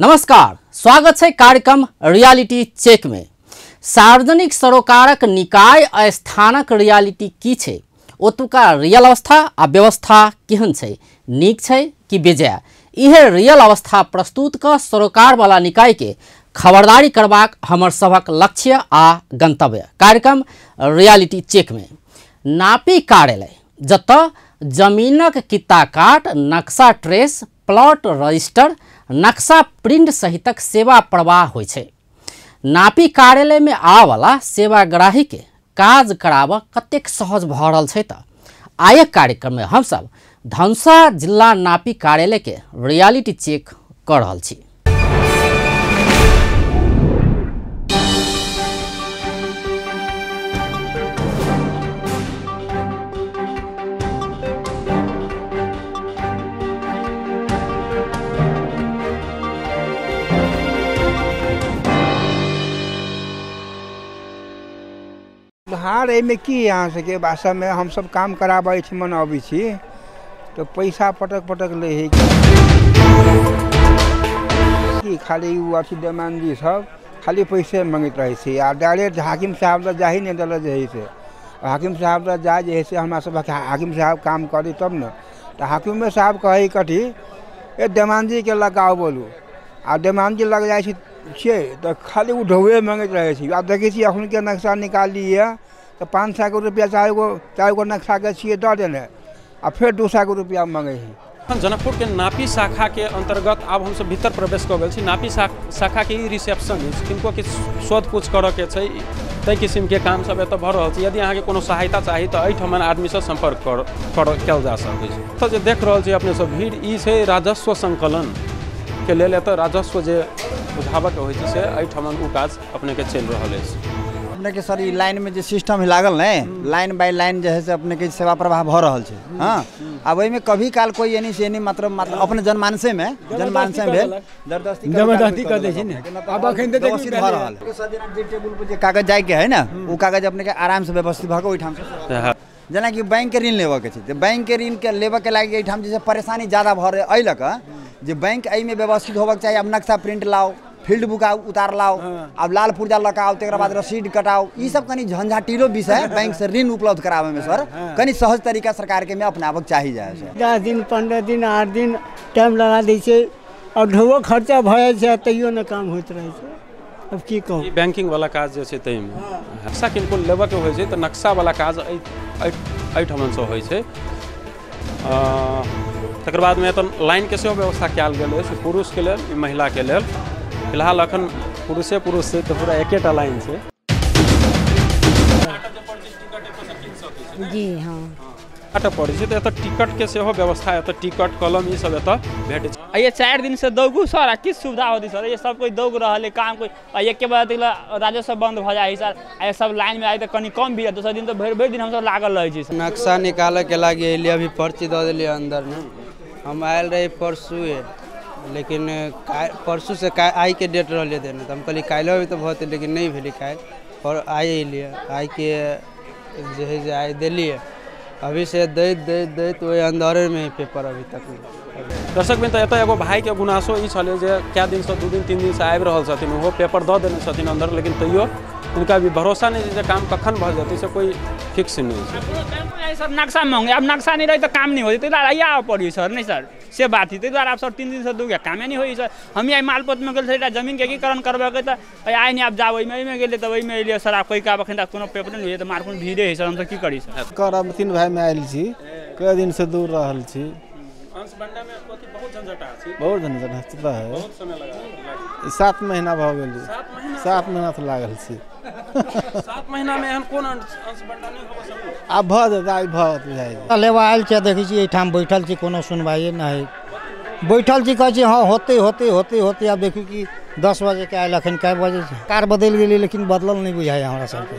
नमस्कार, स्वागत है कार्यक्रम रियलिटी चेक में। सार्वजनिक सरोकारक निकाय आ स्थानक रियलिटी की छै, ओतुका रियल अवस्था आ व्यवस्था केहन छै, नीक छै कि बेजाय, इहे रियल अवस्था प्रस्तुत क सरोकार वाला निकाय के खबरदारी करबाक हमर सभक लक्ष्य आ गंतव्य। कार्यक्रम रियलिटी चेक में नापी कार्यालय जतऽ जमीनक कित्ता काट, नक्शा ट्रेस, प्लॉट रजिस्टर, नक्शा प्रिंट सहितक सेवा प्रवाह होइ छै। नापी कार्यालय में आबऽवला सेवाग्राही के काज कराबऽ कतेक सहज भऽ रहल छै। तऽ आयक कार्यक्रम में हमसब धनुषा जिला नापी कार्यालय के रियलिटी चेक कऽ रहल छी। सुधार एहिमे की अहाँ सबके वास्तवमे हमसब काम कराबै छी मन अबै छी तऽ पैसा पटक पटक लै है कि खाली ओ अथी देमानजी सब खाली पैसे मंगैत रहै छै आ डायरेक्ट हाकिम साहब लग जाही नहि देलक जे है से हाकिम साहब लग जाय जे है से हमरा सब हाकिम साहब काम करी तब ने। तऽ हाकिमे साहब कहै कथी ए देमानजीके लगाओ बोलू, आ देमानजी लग जाइ छै छियै तऽ खाली ओ ढौए मंगैत रहै छै। आब देखै छियै एखनके नक्शा निकाललियै तऽ 500 के रुपैआ चारि गो नक्शाके छियै दऽ देने आ फेर 200 के रुपैआ मंगै है। जनकपुर के नापी शाखा के अंतर्गत आब हमसब भीतर प्रवेश कऽ गेल छी। नापी शाखा के ई रिसेप्शन अछि, किनको किछु शोध पूछ करऽ के छै ताहि किसिमके काम सब एतऽ भऽ रहल छै। यदि अहाँके कोनो सहायता चाही तऽ एहिठमन आदमीसँ सम्पर्क कयल जा सकै छै। एतऽ जे देख रहल छी अपने सब भीड़, ई छै राजस्व संकलन के लेल। एतऽ राजस्व जे बुझाबऽके होइ छै से एहिठमन ओ काज अपनेके चलि रहल अछि। अपने के सर ई लाइन में जे सिस्टम लागल ने, लाइन बाय लाइन जे है से अपने के सेवा प्रवाह भऽ रहल छै। हाँ, आब ओहिमे कभी काल कोई एनी से एनी मतलब अपने जनमानसे में भेल जबरदस्ती कर दै छै ने। आब अखन तऽ व्यवस्थित भऽ रहल है। सर जेना जे टेबुल पर जे कागज जाइके है ने, ओ कागज अपने के आराम से व्यवस्थित भऽ के ओहिठाम से, जेनाकि बैंक के ऋण लेबऽ के छै तऽ बैंक के ऋण के लेबऽ के लागि एहिठाम जे छै परेशानी ज्यादा भऽ रहल एहि लऽ कऽ जे बैंक एहिमे व्यवस्थित होबऽ के चाही। आब नक्शा प्रिंट लाओ, फील्ड बुक उतार लाओ, आब लाल पुर्जा लऽ कऽ आउ, तकर बाद रसीद कटाओ, ई सब कनि झंझाटिलो विषय बैंक से ऋण उपलब्ध कराबे में सर कनि सहज तरीका सरकार के में अपनाबक चाही। जाए से 10 दिन 15 दिन 8 दिन टाइम लगा दै छै और ढोबो खर्चा भऽ जाइ छै तैयो नहि काम होइत रहै छै। अब की कहू, बैंकिंग वाला काज जे छै ताहिमे नक्शा किनको लेबऽ के होइ छै तऽ नक्शा वाला काज एहिठमनसँ होइ छै। तकर बादमे एतऽ लाइनके सेहो व्यवस्था कयल गेल अछि, पुरुषके लेल महिलाके लेल। फिलहाल अखन पुरुषे पुरुष छै तऽ पूरा एकेटा लाइन छै। जी हाँ, काटऽ पड़ै छै तऽ एतऽ टिकटके सेहो व्यवस्था, एतऽ टिकट कलम ई सब एतऽ भेटै छै। ये 4 दिन से दौगू सर आ किछु सुविधा होती सर, ये सब कोई दौग रहल है काम कोई एके बजे तक राजस्व बंद भऽ जाइ है सर। आ ये सब लाइन में आइ तऽ कनि कम भी है, दोसर दिन तऽ भरि भरि दिन हमसब लागल रहै छी। नक्शा निकालऽ के लागि अयलियै, अभी पर्ची दऽ देलियै अन्दरमे। हम आयल रही परसुए, लेकिन परसू से आइ के डेट रहलै देने, तऽ हम कहलियै काल्हि अबै तऽ भऽ, लेकिन नहि भेलै काल्हि, पर आइ अयलियै। आइके जे है जे आइ देलियै, अभी से दैत दैत दैत ओहि अन्दरेमे पेपर अभी तक नहि। दर्शक बिन तऽ एतऽ एगो भाइके गुनासो ई छलै जे कए दिनसँ 2 दिन 3 दिनसँ आबि रहल छथिन, ओहो पेपर दऽ देने छथिन अन्दर, लेकिन तैयो हुनका भी भरोसा नहि छै जे काम कखन भऽ जेतै से कोइ फिक्स नहि छै। सर नक्शा मांगे, आब नक्शा नहि रहै तऽ काम नहि होइ, ताहि दुआरे आइए आबऽ पड़ी सर। नहि सर से बात है, ताहि दुआरे आब सर 3 दिन से दू गया कामे नहि होइ सर। हम आइ मालपोतमे गेल छलियै एकटा जमीनके एकीकरण करबऽके, तऽ आइ नहि आब जाब ओहिमे, एहिमे गेलियै तऽ ओहिमे एलियै सर। आब कोइ आब एखन तक कोनो पेपर नहि होइए तऽ मारकुन भीड़े है सर, हमसब की करी सर। करब 3 भाइमे आयल छी, कए दिनसँ दूर रहल छी। बहुत झंझट है, बहुत समय लगा, 7 महीना भऽ गेल। 7 महीना से लागल छी। 7 महीना में एहन कोन अंश बंटा नहि होबऽ सकल? आब भऽ जेतै, आइ भऽ जाइ। लेबऽ आयल छी, देखै छी एहिठाम बैठल छी, कोनो सुनवाइए नहि है। बैठल छी, कहै छी हँ होतै होतै होतै होतै। आब देखू कि 10 बजेके आयल, एखन कए बजे छै। कार बदलि गेलै लेकिन बदलल नहि बुझाइए हमरा सबके।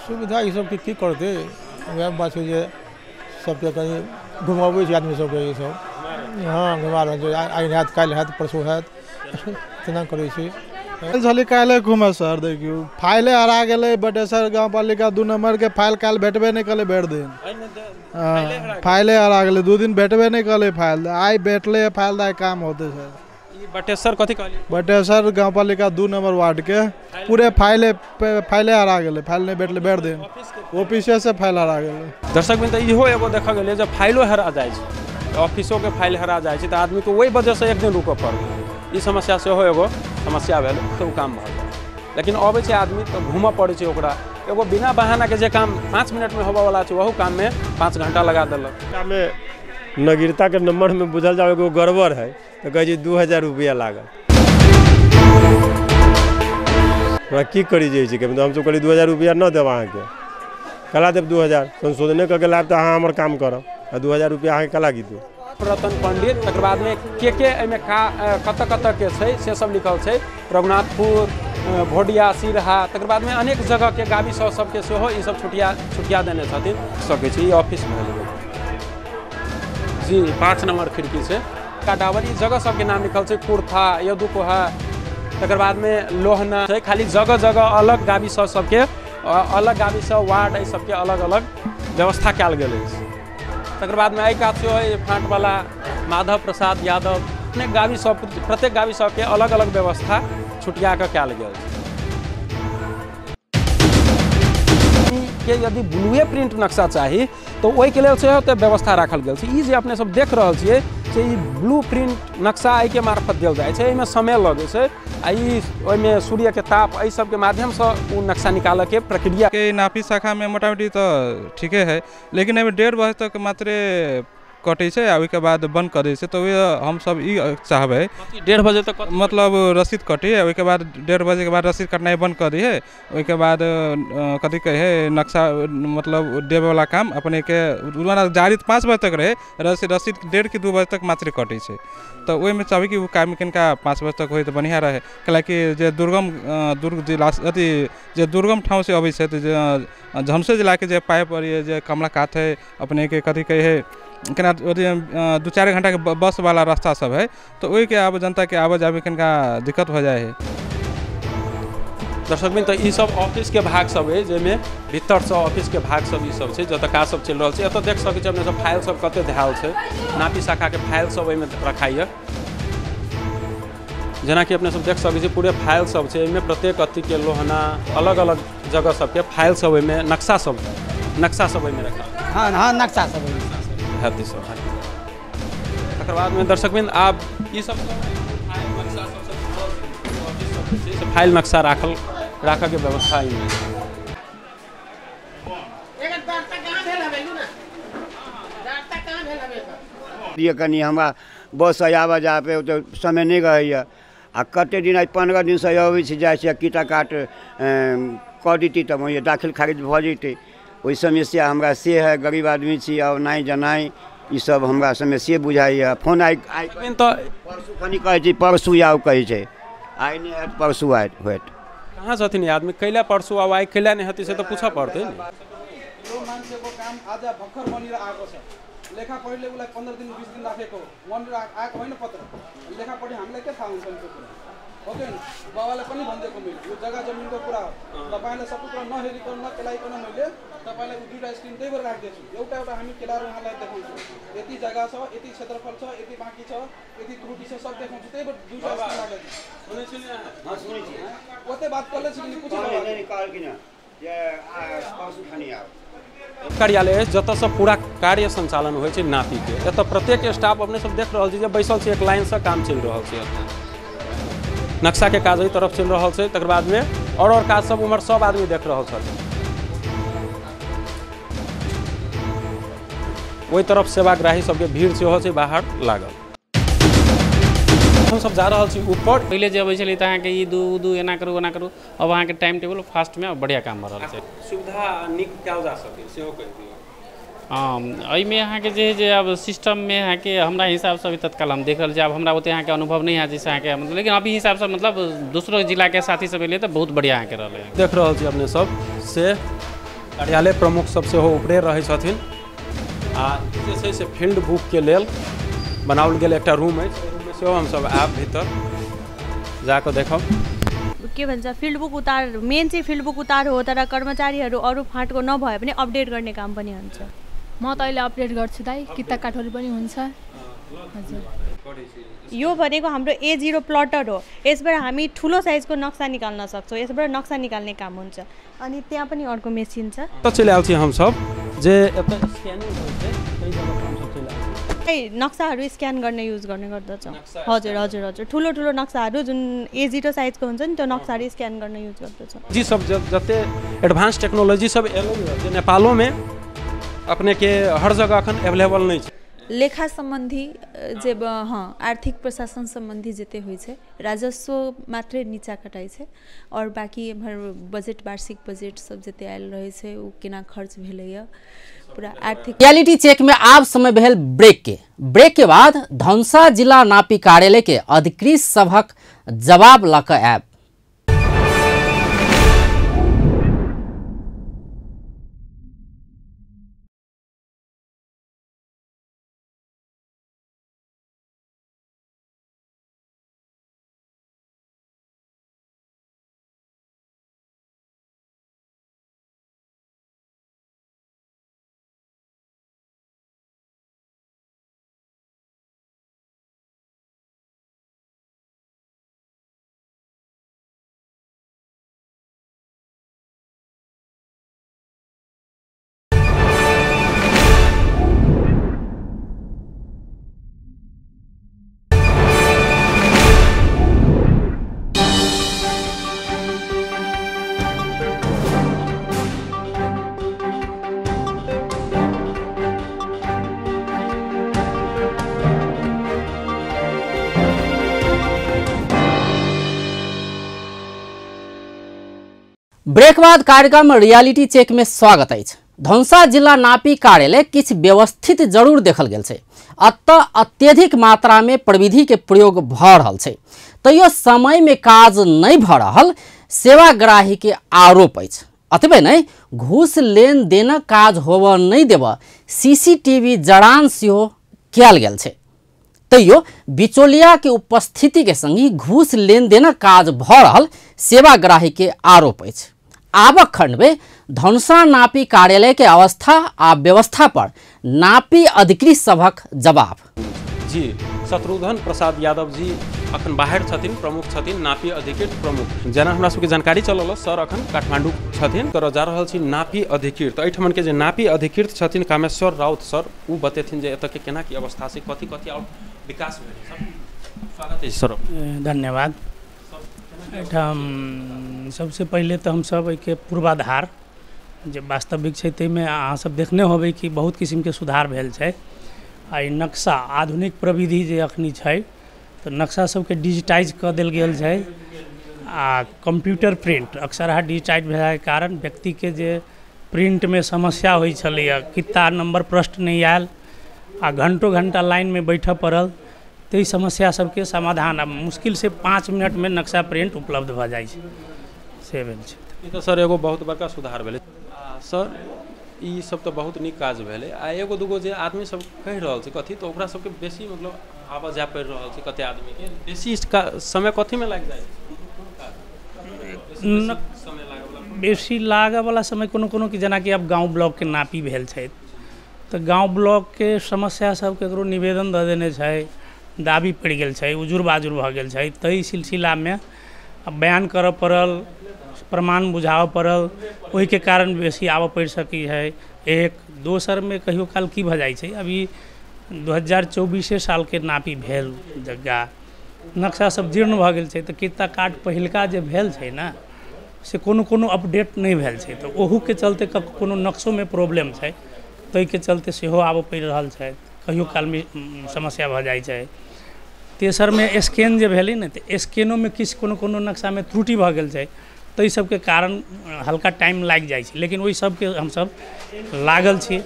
सुविधा ई सबके की करतै, वएह बात छै जे सबके कनि घुमाबै छै आदमी सबके ई सब। हाँ, घुमा रहल छै, आइ हैत काल्हि हैत परसू हैत, तेना करै छै। छली काल्हि घूमे सर, देखियौ फाइले हरा गेलै बटेसर गाँवपालिका 2 नंबर के फाइल काल्हि भेटबे नहि कलै भरि दिन। फाइले हरा गेलै, 2 दिन भेटबे नहि कलै फाइल, आइ भेटलै फाइल, आइ काम होतै सर। बटेसर कथी कहलियै? बटेसर गाँवपालिका 2 नंबर वार्ड के पूरे फाइले फाइले हरा गेलै, फाइल नहि भेटलै भरि दिन, ऑफिसे से फाइल हरा गेलै। दर्शक बिन तऽ इहो एगो देखल गेलै जे फाइलो हरा जाइ छै, ऑफिसोके फाइल हरा जाइ छै, तऽ आदमीके ओहि वजहसँ एक दिन रुकऽ पड़लै। ई समस्या सेहो एगो समस्या भेल, तऽ ओ काम भऽ गेल। लेकिन अबै छै आदमी तऽ घूमऽ पड़ै छै ओकरा, एगो बिना बहानाके जे काम 5 मिनटमे होबऽवला छै ओहू काममे 5 घंटा लगा देलक। मे नगीरताके नंबरमे बुझल जाउ एगो गड़बड़ है तऽ कहै छै 2000 रुपैआ लागल। हमरा की करी जे छै, हमसब कहलियै 2000 रुपैआ न देब अहाँके, कला देब 2000, संशोधने कऽ के लायब तऽ अहाँ हमर काम करब, आ 2000 रुपैआ अहाँके कला की देब। रतन पंडित, तकर बादमे के एहिमे का कतऽ कतऽ के छै से सब लिखल छै, रघुनाथपुर, भोडिया, सिरहा, तकर बादमे अनेक जगहके गाबी सब सबके सेहो ई सब छुटिया देने छथिन। सकै छी ई ऑफिस भेल जी, 5 नंबर खिड़की छै काडावर, ई जगह सबके नाम लिखल छै, कुर्था, यदुकोहा, तकर बादमे लोहना छै। खाली जगह जगह अलग गाबी सब सबके अलग गाबी सब वार्ड एहि सबके अलग अलग व्यवस्था कयल गेल अछि। तकर बादमे एहि कात सेहो अइ फाँटवला माधव प्रसाद यादव, अनेक गाबी सब, प्रत्येक गाबी सबके अलग अलग व्यवस्था छुटिया कऽ कयल गेल छै। के यदि ब्लूए प्रिंट नक्शा चाही तऽ ओहिके लेल सेहो तऽ व्यवस्था राखल गेल छै। ई जे अपने सब देख रहल छियै से ई ब्लू प्रिंट नक्शा एहिके मार्फत देल जाइ छै, एहिमे समय लगै छै आ ई ओहिमे सूर्यके ताप एहि सबके माध्यमसँ ओ नक्शा निकालऽके प्रक्रिया के नापी शाखामे मोटामोटी तऽ ठीके है, लेकिन एहिमे 1:30 बजे तक मात्रे कटै छै आ ओहिके बाद बंद कऽ दै छै। तऽ हमसब ई चाहबै 1:30 बजे तक मतलब रसीद कटी, ओहिके बाद 1:30 बजेके बाद रसीद कटनाइ बंद कऽ दै है, ओहिके बाद कथी कहै है नक्शा मतलब देबैवला काम अपनेके जारी 5 बजे तक रहै, रसीद 1:30 कि 2 बजे तक मात्रे कटै छै। तऽ ओहिमे चाहबै कि ओ काम कनिका 5 बजे तक होइ तऽ बढ़िआँ रहै, कैलाकि जे दुर्गम दुर्ग जिला अथी जे दुर्गम ठाँवसँ अबै छै तऽ जे झमसे जिलाके जे पाइप जे कमला कात है अपनेके कथी कहै है केना 2-4 घंटाके बस वाला रास्ता सब है, तऽ ओहिके आब जनताके आबऽ जाबे कनिका दिक्कत हो जाइ है। दर्शक बिन तऽ ई सब ऑफिसके भाग सब है, जाहिमे भीतरसँ ऑफिसके भाग सब ई सब छै जतऽ काज सब चलि रहल छै। एतऽ देख सकै छी अपने सब फाइल सब कते धयल छै, नापी शाखाके फाइल सब ओहिमे रखाइए, जेनाकि अपने सब देख सकै छी पूरे फाइल सब छै एहिमे, प्रत्येक अथीके लोहना अलग अलग जगह सबके फाइल सब ओहिमे नक्शा सब ओहिमे रखा। हाँ हाँ, नक्शा सब हेतै सब। तकर बादमे दर्शक बिन आब ई सब फाइल नक्शा राखऽके व्यवस्था एहिमे। कनि हमरा बस आबऽ जाबे ओते समय नहि रहैए आ कते दिन आइ 15 दिनसँ अबै छी जाइ छी, कीटा काट कऽ दैती तऽ दाखिल खारिज भऽ जैतै। ओहि समस्या हमरा से है, गरीब आदमी छी, और नहि जनाइ ई सब हमरा समस्या बुझाइए। फोन आइ तऽ परसू खनी कहै छी, परसू आउ कहै छै, आइ नहि हैत परसू आयत होयत। कहाँ छथिन आदमी, कैला परसू आउ आइ कैला नहि हेतै से तऽ पूछऽ पड़तै ने। मान्छेको काम आज भर्खर बनेर आएको छ, लेखा पढिले उसलाई 15 दिन 20 दिन राखेको बनेर आएको होइन पत्र, लेखा पढि हामीलाई के थाहा हुन्छ नि त्यो कुरा, हो कि होइन? बाबालाई पनि भनिदिएको मैले यो जग्गा जमिनको कुरा हो, तपाईँलाई सबै कुरा नहेरिकन नकेलाइकन मैले तपाईँलाई दुईवटा स्क्रिन त्यही भएर राखिदिएको छु, एउटा एउटा हामी केलाएर उहाँलाई देखाउँछौँ, यति जग्गा छ, यति क्षेत्रफल छ, यति बाँकी छ, यति त्रुटि छ, सब देखाउँछु, त्यही भएर दुईवटा स्क्रिन राखेको छु। ओतै बात करले छु कि कार्यालय अछि जतऽसँ पूरा कार्य सञ्चालन होइ छै नापीके। एतऽ प्रत्येक स्टाफ अपने सब देख रहल छी जे बैसल छै, एक लाइनसँ काम चलि रहल छै। नक्शाके काज एहि तरफ चलि रहल छै, तकर बादमे और काज सब उम्हर सब आदमी देख रहल छथिन। ओहि तरफ सेवाग्राही सबके भीड़ सेहो छै बाहर लागल। हम सब जा रहल छी ऊपर। पहिले जे अबै छलै तऽ अहाँके ई दू दू एना करू ओना करू, अब अहाँके टाइम टेबुल फास्टमे बढ़िआँ काम भऽ रहल छै। सुविधा नीक कयल जा सकै सेहो कहि दियौ। एहिमे अहाँके जे है जे आब सिस्टममे अहाँके हमरा हिसाबसँ अभी तत्काल हम देख रहल छी, आब हमरा ओतेक अहाँके अनुभव नहि है जैसे अहाँके मतलब, लेकिन अभी हिसाबसँ मतलब दोसरो जिलाके साथी सब एलै तऽ बहुत बढ़िआँ अहाँके रहलै। देख रहल छी अपने सब से कार्यालय प्रमुख सब सेहो ऊपरे रहै छथिन आ जे छै से फील्ड बुकके लेल बनाओल गेल एकटा रूम अछि, रूममे सेहो हमसब आयब भीतर जाकऽ देखब। के भन्छ फिल्ड बुक उतार, मेन चाहिँ फिल्ड बुक उतार हो, तर कर्मचारीहरू अरू फाँटको नभए पनि अपडेट गर्ने काम पनि हुन्छ। म त अहिले अपडेट गर्छु दाइ, किता काठहरू पनि हुन्छ। हजुर, यो भनेको हाम्रो A0 प्लटर हो, यसबाट हामी ठुलो साइजको नक्सा निकाल्न सक्छौँ, यसबाट नक्सा निकाल्ने काम हुन्छ। अनि त्यहाँ पनि अर्को मेसिन छ। त चलि आयल छी हम सब जे एतऽ स्कैनिंग होइ छै, ताहि जगह पर हमसब चलि आयल छी। नक्साहरू स्क्यान गर्ने युज गर्ने गर्दछौँ। हजुर हजुर हजुर, ठुलो ठुलो नक्साहरू जुन A0 साइजको हुन्छ नि त्यो नक्साहरू स्क्यान गर्न युज गर्दछौँ। जी सब जते एडवांस टेक्नोलॉजी सब एलै जे नेपालोमे अपने के हर जगह अखन अवेलेबल नहि छै। लेखा सम्बन्धी जे हाँ आर्थिक प्रशासन सम्बन्धी जते होइ छै, राजस्व मात्रै नीचा कटाइ छै और बाकी एम्हर बजट वार्षिक बजट सब जते आयल रहै छै ओ केना खर्च भेलैया पूरा आर्थिक। रियलिटी चेक में आब समय भेल ब्रेक के। ब्रेक के बाद धनुषा जिला नापी कार्यालय के अधिकृत सभक जवाब लऽ कऽ आयब। ब्रेक बाद कार्यक्रम रियलिटी चेक में स्वागत अछि। धनुषा जिला नापी कार्यालय किछु व्यवस्थित जरूर देखल गेल छै, अतः अत्यधिक मात्रा में प्रविधि के प्रयोग भऽ रहल छै, तैयो समय में काज नहि भऽ रहल सेवाग्राही के आरोप अछि। अतबे नहि, घूस लेन देनक काज होबऽ नहि देबऽ सीसीटीवी जड़ान सेहो कयल गेल छै, तैयो बिचौलिया के उपस्थिति के संगी घूस लेन देनक काज भऽ रहल सेवाग्राही के आरोप अछि। आबक खंड में धनुषा नापी कार्यालय के अवस्था आ व्यवस्था पर नापी अधिकृत सभक जवाब। जी शत्रुघ्न प्रसाद यादव जी अखन बाहर छथिन, प्रमुख छथिन नापी अधिकृत प्रमुख। जेना हमरा सबके जानकारी चलल सर अखन काठमांडू छथिन, कर जा रहल छी नापी अधिकृत। एहिठमन के जे नापी अधिकृत छथिन कामेश्वर राउत सर, उ बतेथिन जे एतऽ के केना की अवस्था छै, कथी कथी और विकास भेल। सर स्वागत है सर। धन्यवाद। एहिठाम सबसे पहिले तऽ हमसब एहिके पूर्वाधार जे वास्तविक छै ताहिमे अहाँ सब देखने होबै कि बहुत किसिमके सुधार भेल छै। आ ई नक्शा आधुनिक प्रविधि जे अखनी छै तऽ नक्शा सबके डिजिटाइज कऽ देल गेल छै आ कंप्यूटर प्रिंट अक्सरहा डिजिटाइज भेलाके कारण व्यक्तिके जे प्रिंटमे समस्या होइ छलैए, कितना नंबर प्रश्न नहि आयल आ घंटों घंटा लाइनमे बैठऽ पड़ल, ताहि समस्या सबके समाधान आब मुश्किल से 5 मिनटमे नक्शा प्रिंट उपलब्ध भऽ जाइ छै, से भेल छै। ई तऽ सर एगो बहुत बड़का सुधार भेलै। सर ई सब तऽ बहुत नीक काज भेलै। आ एगो दूगो जे आदमी सब कहि रहल छै कथी, तऽ ओकरा सबके बेसी मतलब आबऽ जाय पड़ि रहल छै, कते आदमीके बेसी समय कथीमे लागि जाइ छै? बेसी लागऽवला समय कोनो कोनो कि जेनाकि आब गाँव ब्लॉकके नापी भेल छै तऽ गाँव ब्लॉकके समस्या सब केकरो निवेदन दऽ देने छै, दाबी पड़ि गेल छै, उजुर बाजुर भऽ गेल छै, ताहि सिलसिलामे बयान करऽ पड़ल, प्रमाण बुझाबऽ पड़ल, ओहिके कारण बेसी आबऽ पड़ि सकै है। एक दोसरमे कहियो काल की भऽ जाइ छै, अभी 2024 सालके नापी भेल जग्गा नक्शा सब जीर्ण भऽ गेल छै तऽ किता कार्ड पहिलका जे भेल छै ने से कोनो कोनो अपडेट नहि भेल छै, तऽ ओहूके चलते कोनो नक्शोमे प्रॉब्लम छै, ताहिके चलते सेहो आबऽ पड़ि रहल छै, कहियो कालमे समस्या भऽ जाइ छै। तेसरमे स्कैन जे भेलै ने तऽ स्कैनोमे किछु कोनो कोनो नक्शामे त्रुटि भऽ गेल छै, ताहि सबके कारण हल्का टाइम लागि जाइ छै, लेकिन ओहि सबके हमसब लागल छी,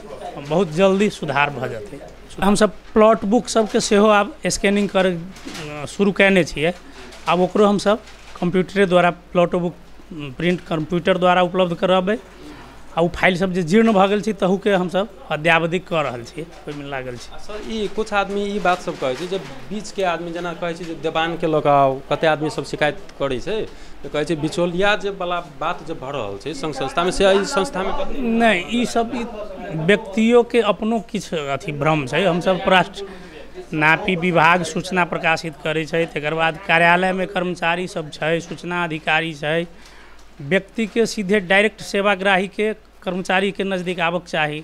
बहुत जल्दी सुधार भऽ जेतै। हमसब प्लॉट बुक सबके सेहो आब स्कैनिंग कर शुरू कयने छियै, आब ओकरो हमसब कम्प्यूटरे द्वारा प्लॉटो बुक प्रिंट कम्प्यूटर द्वारा उपलब्ध करबै आ ओ फाइल सब जे जीर्ण भऽ गेल छै तहूके हमसब अद्यावधिक कऽ रहल छी, ओहिमे लागल छी। सर ई कुछ आदमी ई बात सब कहै छै जे बीचके आदमी जेना कहै छै जे देवानके लऽ कऽ आउ, कते आदमी सब शिकायत करै छै तऽ कहै छै बिचौलिया जे वाला बात जे भऽ रहल छै संघ संस्थामे से एहि संस्थामे नहि, ई सब व्यक्तियोके अपनो किछु अथी भ्रम छै। हमसब पराष्ट्र नापी विभाग सूचना प्रकाशित करै छै, तकर बाद कार्यालयमे कर्मचारी सब छै, सूचना अधिकारी छै, व्यक्तिके सीधे डायरेक्ट सेवाग्राहीके कर्मचारीके नजदीक आबऽके चाही,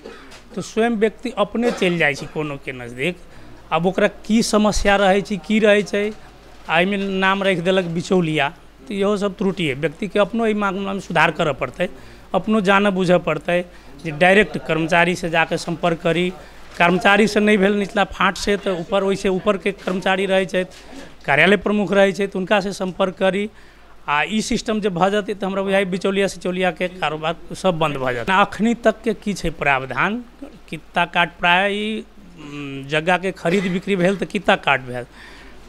तऽ स्वयं व्यक्ति अपने चलि जाइ छै कोनोके नजदीक। आब ओकरा की समस्या रहै छै की रहै छै, एहिमे नाम राखि देलक बिचौलिया, तऽ इहो सब त्रुटि है। व्यक्तिके अपनो एहि मामलामे सुधार करऽ पड़तै, अपनो जानऽ बुझऽ पड़तै जे डायरेक्ट कर्मचारीसँ जाकऽ सम्पर्क करी, कर्मचारीसँ नहि भेल निचला फाँटसँ तऽ ऊपर ओहिसँ ऊपरके कर्मचारी रहै छथि, कार्यालय प्रमुख रहै छथि, हुनकासँ सम्पर्क करी। आ ई सिस्टम जे भऽ जेतै तऽ हमरा बुझाइ बिचौलिया सिचौलियाके कारोबार सब बन्द भऽ जेतै। अखनी तकके की छै प्रावधान, कित्ता काट प्राय ई जगहके खरीद बिक्री भेल तऽ कित्ता काट भेल,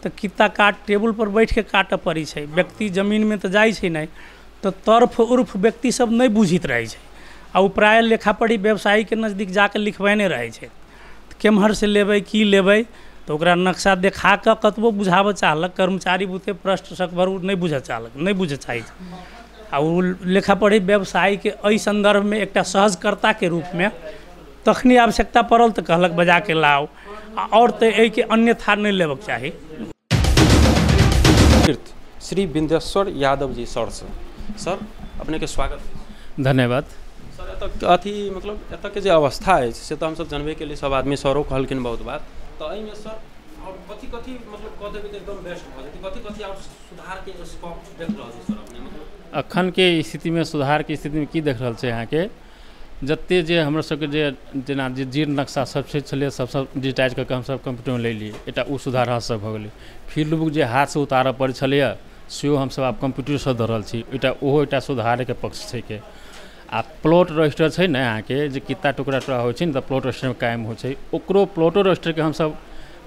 तऽ कित्ता काट टेबुल पर बैठके काटऽ पड़ै छै, व्यक्ति जमीनमे तऽ जाइ छै नहि, तऽ तर्फ उर्फ व्यक्ति सब नहि बुझैत रहै छै आ ओ प्राय लेखा पढ़ी व्यवसायीके नजदीक जाकऽ लिखबेने रहै छै, केम्हरसँ लेबै की लेबै, तऽ ओकरा नक्शा देखा कऽ कतबो बुझाबऽ चाहलक कर्मचारी बुते प्रश्न सकभर ओ नहि बुझऽ चाहलक, नहि बुझऽ चाहै छै। आ ओ लेखा पढ़ी व्यवसायीके एहि सन्दर्भमे एकटा सहजकर्ताके रूपमे तखनी आवश्यकता पड़ल तऽ कहलक बजाके लाउ, आ आओर तऽ एहिके अन्यथा नहि लेबक चाही। श्री बिंदेश्वर यादव जी सर से, सर अपनेके स्वागत। धन्यवाद। सर एतऽ अथी मतलब एतऽके जे अवस्था अछि से तऽ हमसब जानबे केलियै, सब आदमी सरो कहलखिन बहुत बात, तऽ एहिमे सर आओर कथी कथी मतलब कऽ देबै तऽ एकदम बेस्ट भऽ जेतै, कथी कथी आओर सुधारके स्कोप देख रहल छी सर अपने? मतलब अखनके स्थितिमे सुधारके स्थितिमे की देख रहल छै अहाँके, जते जे हमर सबके जे जेना जे जीर्ण नक्शा सब छै छलै सब डिजिटाइज कऽ के हमसब कम्प्यूटरमे ले लियै, एकटा ओ सुधार सब भऽ गेलै। फील्ड बुक जे हाथसँ उतारऽ पड़ै छलैए सेहो हमसब आब कम्प्यूटरसँ दऽ रहल छी, एकटा ओहो एकटा सुधारके पक्ष छै के। आ प्लॉट रजिस्टर छै ने अहाँके, जे कितना टुकड़ा टुकड़ा होइ छै ने तऽ प्लॉट रजिस्टरमे कायम होइ छै, ओकरो प्लॉटो रजिस्टरके हमसब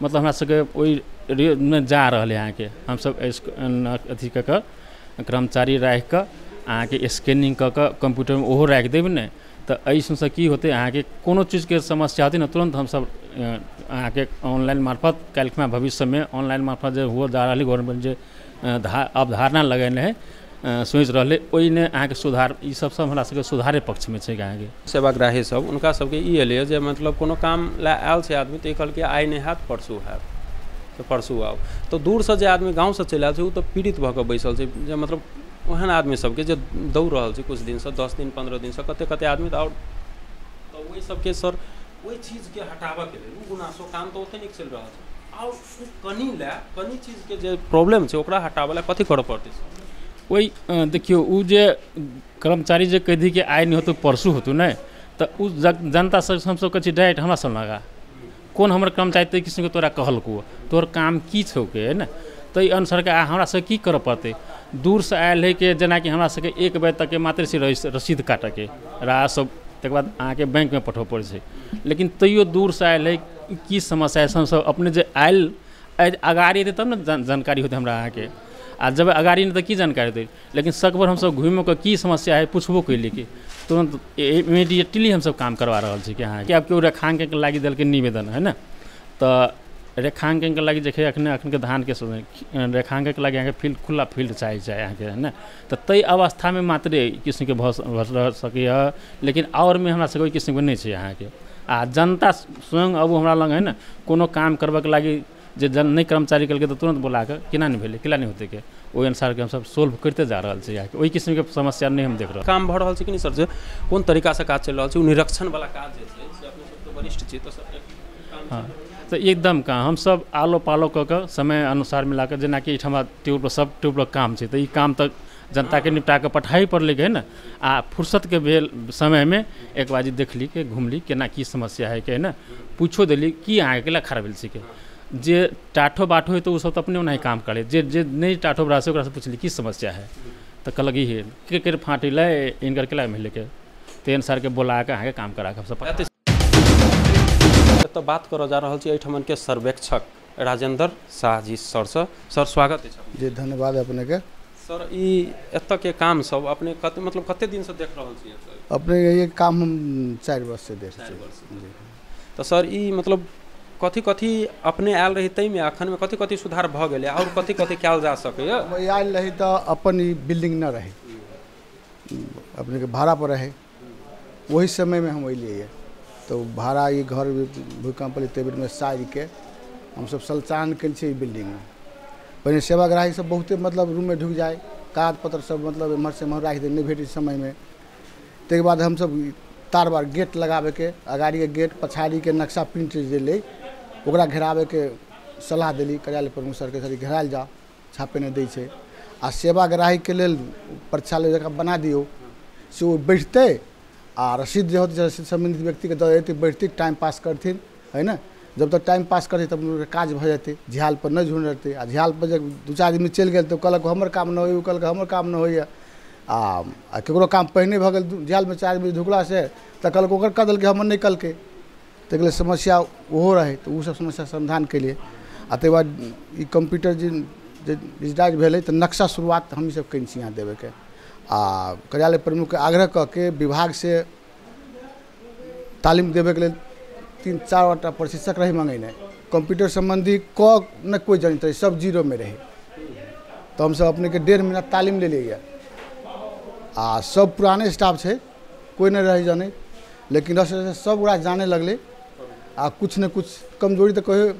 मतलब हमरा सबके ओहिमे जा रहल है अहाँके, हमसब अथी कऽ कऽ कर्मचारी राखिकऽ अहाँके स्कैनिंग कऽ कऽ कम्प्यूटरमे ओहो राखि देब ने, तऽ एहिसँ की होतै अहाँके कोनो चीजके समस्या होतै ने तुरन्त हमसब अहाँके ऑनलाइन मार्फत काल्हिखना भविष्यमे ऑनलाइन मार्फत जे हुअ जा रहल गवर्नमेंट जे अवधारणा लगेने है सोचि रहलै ओहिमे अहाँके सुधार, ई सब सब हमरा सबके सुधारे पक्षमे छै अहाँके। सेवाग्राही सब हुनका सबके ई एलैए जे मतलब कोनो काम लए आयल छै आदमी तऽ ई कहलकै आइ नहि हैत परसू हैत, तऽ परसू आउ, तऽ दूरसँ जे आदमी गाँवसँ चलि आयल छै ओ तऽ पीड़ित भऽ कऽ बैसल छै, जे मतलब ओहन आदमी सबके जे दौड़ रहल छै कुछ दिनसँ 10 दिन 15 दिनसँ कते कते आदमी तऽ आओर, तऽ ओहि सबके सर ओहि चीजके हटाबऽके लेल ओ गुनासो काम तऽ ओते नीक चलि रहल छै, आओर ओ कनि लए कनि चीजके जे प्रॉब्लम छै ओकरा हटाबऽ लए कथी करऽ पड़तै? ओहि देखियौ ओ जे कर्मचारी जे कहि दी कि आइ नहि होतौ परसू होतौ नहि, तऽ ओ जनता सब हमसब कहै छी डायरेक्ट हमरा सब लगा कोन हमर कर्मचारी ताहि किस्मके तोरा कहलकौ, तोहर काम की छौ के है ने, ताहि अनुसारके हमरा सबके की करऽ पड़तै। दूरसँ आयल है कि जेनाकि हमरा सबके 1 बजे तकके मात्र से रसीद काटऽके राह सब, तकर बाद अहाँके बैंकमे पठबऽ पड़ै छै, लेकिन तैयो दूरसँ आयल है की समस्या है, हमसब अपने जे आयल अगाड़ी एतै तब ने जानकारी होतै हमरा अहाँके, आ जब अगाड़ी नहि तऽ की जानकारी होतै। लेकिन सकभर हमसब घुमिओ कऽ की समस्या है पुछबो कैली कि तुरन्त इमीडिएटली हमसब काम करवा रहल छी कि अहाँके। आब केओ रेखाङ्कनके लागि देलकै निवेदन है ने, तऽ रेखाङ्कनके लागि देखिए अखनके धानके रेखाङ्कनके लागि अहाँके फील्ड खुला फील्ड चाही छै अहाँके है ने, तऽ ताहि अवस्थामे मात्रे किस्मके भऽ सकैए, लेकिन आओरमे हमरा सबके ओहि किस्मके नहि छै अहाँके। आ जनता स्वयं अब हमरा लग है ने कोनो काम करबऽके लागि जे जन नहि कर्मचारी केलकै तऽ तुरन्त बोलाकऽ केना नहि भेलै केना नहि होतै के, ओहि अनुसारके हमसब सोल्व करिते जा रहल छी अहाँके, ओहि किस्मके समस्या नहि हम देख रहल। काम भऽ रहल छै कि नहि सर, जे कोन तरीकासँ काज चलि रहल छै, ओ निरीक्षणवला काज जे छै से अपने सब तऽ वरिष्ठ छी तऽ सर? हँ तऽ एकदम काम हमसब आलो पालो कऽ कऽ समय अनुसार मिलाकऽ, जेनाकि एहिठाम टेबुल सब टेबुलक काम छै तऽ ई काम तऽ जनताके निपटा कऽ पठाबे पड़लै है ने, आ फुर्सतके भेल समयमे एक बाजी देखली के घुमली केना की समस्या है के है ने, पूछो देली की अहाँके केला खराब भेल छै के, जे टाठो बाठो है तऽ ओसब तऽ अपने ओनाही काम करे, जे जे नहि टाठो बड़ा छै ओकरासँ पुछली की समस्या है तऽ कहलक ई है के के फाटलै इनकर केला मिललै के, ताहि अनुसारके बोला कऽ अहाँके काम करा कऽ हमसब। तऽ बात करऽ जा रहल छी एहिठमनके सर्वेक्षक राजेंद्र शाह जी सरसँ। सर स्वागत अछि। जी धन्यवाद अपनेके। सर ई एतऽ के काम सब अपने मतलब कते दिन से देख रहल छी? अपने ये काम हम 4 वर्ष से देख रहे छी। तो सर ई मतलब कथी कथी अपने आयल रही तैमे अखन में कथी कथी सुधार भ गेलै और कथी कथी कयल जा सकैए? आयल रही तो अपन ई बिल्डिंग न रहे, अपने के भाड़ा पर रहे, वही समय में हम अलिए। तो भाड़ा ये घर भूकंप तेबर में सारि के हम सब सलचान कल छी बिल्डिंग में। पहिने सेवाग्राही सब बहुते मतलब रूम में ढुक जाए, कागज पत्र सब मतलब एम्हर से एम्हर राखि दे, नहीं भेटे समय में। ताहिके बाद हम सब तार बार गेट लगाबे के, अगाड़ी के गेट पछाड़ी के नक्शा प्रिंट जे ले ओकरा घेराबे के सलाह देली कार्यालय प्रमुख सरके, सर घेरायल जाओ, छापे नहीं दै छै। आ सेवाग्राही के लेल प्रक्षालय जगह बना दियौ से ओ बैठतै आ रसीद जे होतै रसीद सम्बन्धित व्यक्तिके दऽ देतै, बैठतै टाइम पास करथिन है ना। जब तक टाइम पास करतै तब हुनकर काज भऽ जेतै, झाल पर नहि झुन रहतै। आ झाल पर जे 2-4 आदमी चलि गेल तऽ कहलक हमर काम नहि होइए, ओ कहलक हमर काम नहि होइए। आ ककरो काम पहिने भऽ गेल झालमे 4 आदमी ढुकलासँ तऽ कहलक ओकर कऽ देलकै हमर नहि कलकै, ताहिके लेल समस्या ओहो रहै। तऽ ओसब समस्या समाधान केलियै। आ ताहिके बाद ई कम्प्यूटर जे डिजिटाइज भेलै तऽ नक्शा शुरुआत हमही सब केने छी यहाँ देबैके। आ कार्यालय प्रमुखके आग्रह कऽ के विभागसँ तालीम देबैके लेल 3-4 टा प्रशिक्षक रही मंगेने, कंप्यूटर संबंधी क न कोई जानते रहे, सब जीरो में रहे। तो हम सब अपने के 1.5 महीना तालीम ले लिए। आ सब पुराने स्टाफ है, कोई नहीं रहे जाने, लेकिन रस सब गोरा जाने लगले। आ कुछ न कुछ कमजोरी तो कहियो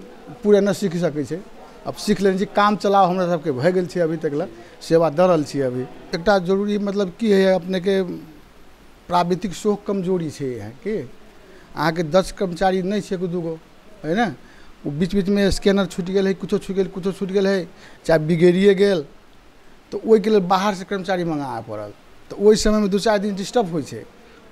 पूरा न सीख सकै छै, अब सीख लेने छी, काम चलाओ हमरा सबके भए गेल छै अभी तक ला सेवा दऽ रहल छी। अभी एकटा जरूरी मतलब की है अपने के प्राविधिक सेहो कमजोरी छै यहाँ के, अहाँके 10 कर्मचारी नहीं छै 1-2 गो है ना, ओ बीच बीचमे स्कैनर छूटि गेल है, कुछो छूटि गेल, कुछो छूटि गेल है, चाहे बिगड़िए गेल, तऽ ओहिके लेल बाहरसँ कर्मचारी मंगाबय पड़ल। तऽ ओहि समयमे 2-4 दिन डिस्टर्ब होइ छै।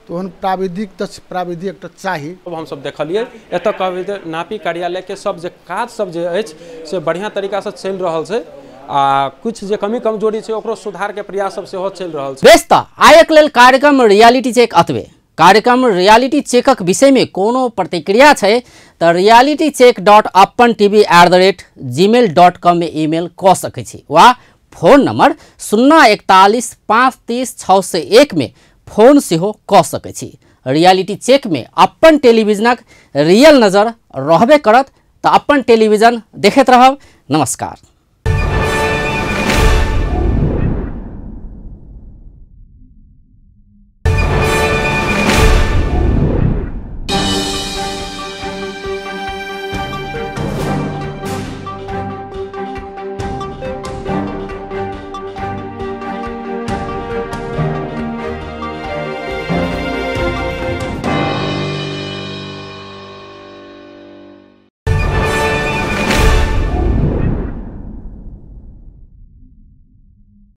तऽ ओहन प्राविधिक दक्ष प्राविधिक एकटा चाही। हम सब देखलियै एतऽ कहबै तऽ नापी कार्यालय के सब जे काज सब जे अछि से बढ़िआँ तरीकासँ चलि रहल छै आ कुछ जे कमी कमजोरी छै ओकरो सुधार के प्रयास सब सेहो चलि रहल छै। बेस तऽ आयक लेल कार्यक्रम रियलिटी चेक अतबे। कार्यक्रम रियलिटी चेकक विषय में कोनो प्रतिक्रिया छै तऽ realitycheck.apantv@gmail.com में ईमेल कऽ सकै छी वा फोन नंबर 041 530 601 में फोन सेहो कऽ सकै छी। रियलिटी चेक में अपन टेलीविजनक रियल नजर रहबे करत, तऽ अपन टेलीविजन देखैत रहब। नमस्कार।